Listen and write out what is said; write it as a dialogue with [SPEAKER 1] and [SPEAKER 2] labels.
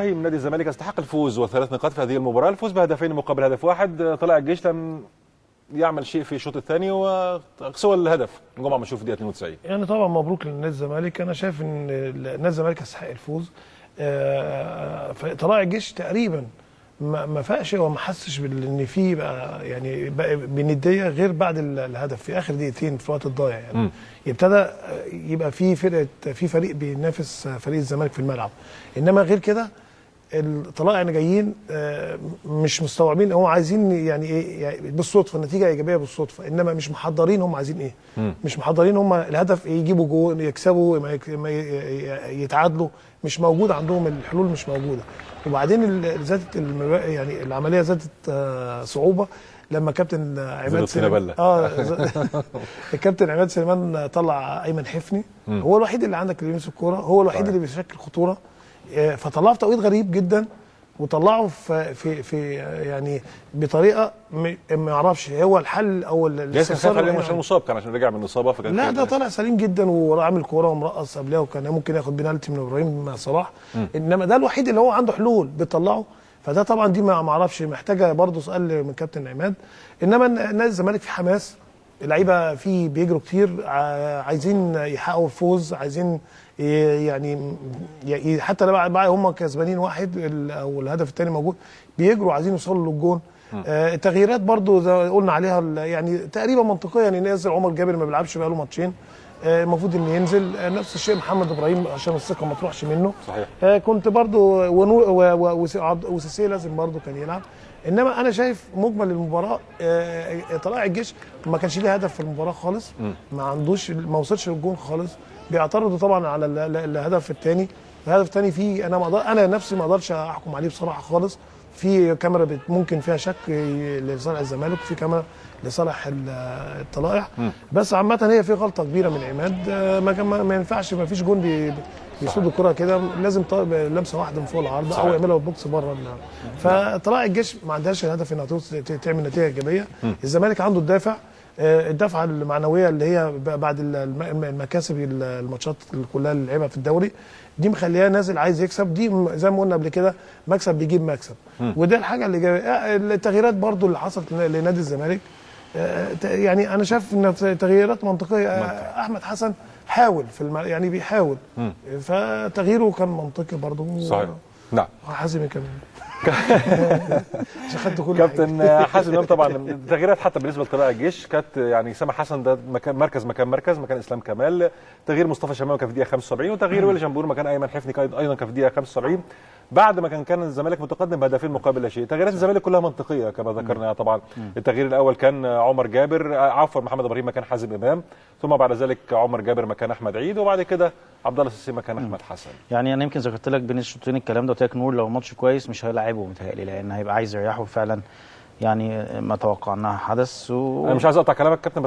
[SPEAKER 1] نادي الزمالك استحق الفوز وثلاث نقاط في هذه المباراة، الفوز بهدفين مقابل هدف واحد. طلائع الجيش لم يعمل شيء في الشوط الثاني وسوى الهدف جمعة مشهور في الدقيقة 92.
[SPEAKER 2] يعني طبعا مبروك لنادي الزمالك، انا شايف ان نادي الزمالك يستحق الفوز. طلائع الجيش تقريبا ما فاقش وما حسش ان في بقى يعني بقى بنديه غير بعد الهدف في اخر دقيقتين في الوقت الضايع، يعني ابتدى يبقى في فرقه، في فريق بينافس فريق الزمالك في الملعب، انما غير كده الطلائع اللي جايين مش مستوعبين هم عايزين يعني ايه، يعني بالصدفة النتيجة ايجابية بالصدفة، انما مش محضرين هم عايزين ايه، مش محضرين هم الهدف ايه، يجيبوا جول، يكسبوا، ما يتعادلوا، مش موجود عندهم الحلول، مش موجودة. وبعدين زادت يعني العملية زادت صعوبة لما كابتن عماد سليمان الكابتن عماد سليمان طلع ايمن حفني، هو الوحيد اللي عندك اللي بيمسك الكورة، هو الوحيد اللي بيشكل خطورة، فطلعه في توقيت غريب جدا، وطلعه في في في يعني بطريقة ما اعرفش هو الحل او
[SPEAKER 1] الاستفسار. كان عشان مصاب، كان عشان رجع من الاصابة، فكان
[SPEAKER 2] لا ده طالع سليم جدا وعامل كورة ومرقص قبلها، وكان ممكن ياخد بنالتي من ابراهيم صلاح، انما ده الوحيد اللي هو عنده حلول بيطلعه. فده طبعا دي ما اعرفش، محتاجه برضه سؤال من كابتن عماد. انما نادي الزمالك في حماس، اللعيبة فيه بيجروا كتير، عايزين يحققوا الفوز، عايزين يعني حتى لو هم كسبانين واحد او الهدف الثاني موجود بيجروا عايزين يوصلوا للجون. التغييرات برضو زي قلنا عليها يعني تقريبا منطقية، يعني نازل عمر جابر ما بيلعبش بقاله ماتشين، المفروض انه ينزل. نفس الشيء محمد ابراهيم عشان الثقة ما تروحش منه.
[SPEAKER 1] صحيح.
[SPEAKER 2] كنت برضو وسيسي لازم برضو كان يلعب. انما انا شايف مجمل المباراة طلائع الجيش ما كانش ليه هدف في المباراة خالص، ما عندوش، ما وصلش للجون خالص. بيعترضوا طبعا على الهدف الثاني. الهدف الثاني فيه انا انا نفسي ما اقدرش احكم عليه بصراحة خالص. في كاميرا ممكن فيها شك لصالح الزمالك، وفي كاميرا لصالح الطلائع. بس عامة هي في غلطه كبيرة من عماد، ما ينفعش، ما فيش جون بيصد الكره كده، لازم لمسه واحدة من فوق العارضة او يعملها بوكس بره. فطلائع الجيش ما عندهاش الهدف انها تعمل نتيجة ايجابية. الزمالك عنده الدافع، الدفعة المعنوية اللي هي بعد المكاسب الماتشات كلها اللي لعبها في الدوري دي مخلياه نازل عايز يكسب. دي زي ما قلنا قبل كده مكسب بيجيب مكسب، وده الحاجة اللي جاية. التغييرات برضو اللي حصلت لنادي الزمالك، يعني انا شايف ان تغييرات منطقية. احمد حسن حاول في يعني بيحاول، فتغييره كان منطقي برضو.
[SPEAKER 1] صحيح. نعم.
[SPEAKER 2] حازم كمان عشان خدت كل
[SPEAKER 1] كابتن حازم. طبعا التغييرات حتى بالنسبة لطلائع الجيش كانت يعني سامح حسن ده مكان مركز مكان مركز مكان اسلام كمال، تغيير مصطفى شمامه كان في الدقيقة 75، وتغيير ويلي جمبور مكان ايمن حفني ايضا كان في الدقيقة 75، بعد ما كان الزمالك متقدم بهدفين مقابل لا شيء. تغييرات الزمالك كلها منطقية كما ذكرنا. طبعا التغيير الاول كان عمر جابر، عفوا محمد ابراهيم مكان حازم امام، ثم بعد ذلك عمر جابر مكان احمد عيد، وبعد كده عبد الله السيسي مكان احمد حسن.
[SPEAKER 3] يعني انا يمكن ذكرت لك بين الشوطين الكلام ده، قلت لك نور لو ماتش كويس مش هيلاعبه متهيألي، لان هيبقى عايز يريحه فعلا، يعني ما توقعناه حدث.
[SPEAKER 1] انا مش عايز اقطع كلامك كابتن.